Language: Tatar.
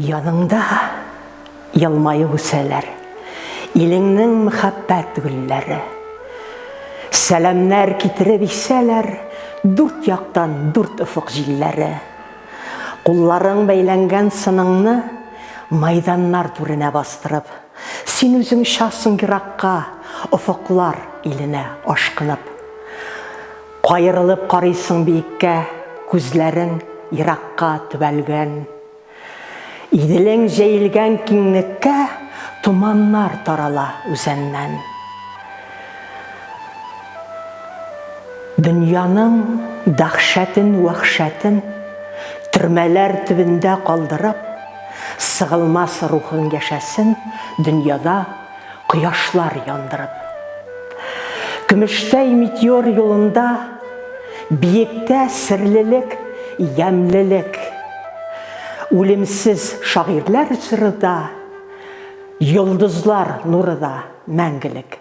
Яныңда елмаеп үсәләр Илеңнең мәхәббәт гөлләре. Сәламнәр китереп исәләр Дүрт яктан дүрт офык җилләре. Кулларың бәйләнгән сыныңны Майданнар түренә бастырып, Син үзең очасың еракка, Офыклар иленә ашкынып. Каерылып карыйсың биеккә, Күзләрең еракка төбәлгән. Иделең җәелгән киңлеккә Томаннар тарала үзәннән. Дөньяның дәһшәтен-вәхшәтен Төрмәләр төбендә калдырып, Сыгылмас рухың яшәсен Дөньяда кояшлар яндырып. Көмештәй метеор юлында Биектә серлелек, ямьлелек. Үлемсез шагыйрьләр җыры да, Йолдызлар нуры да мәңгелек.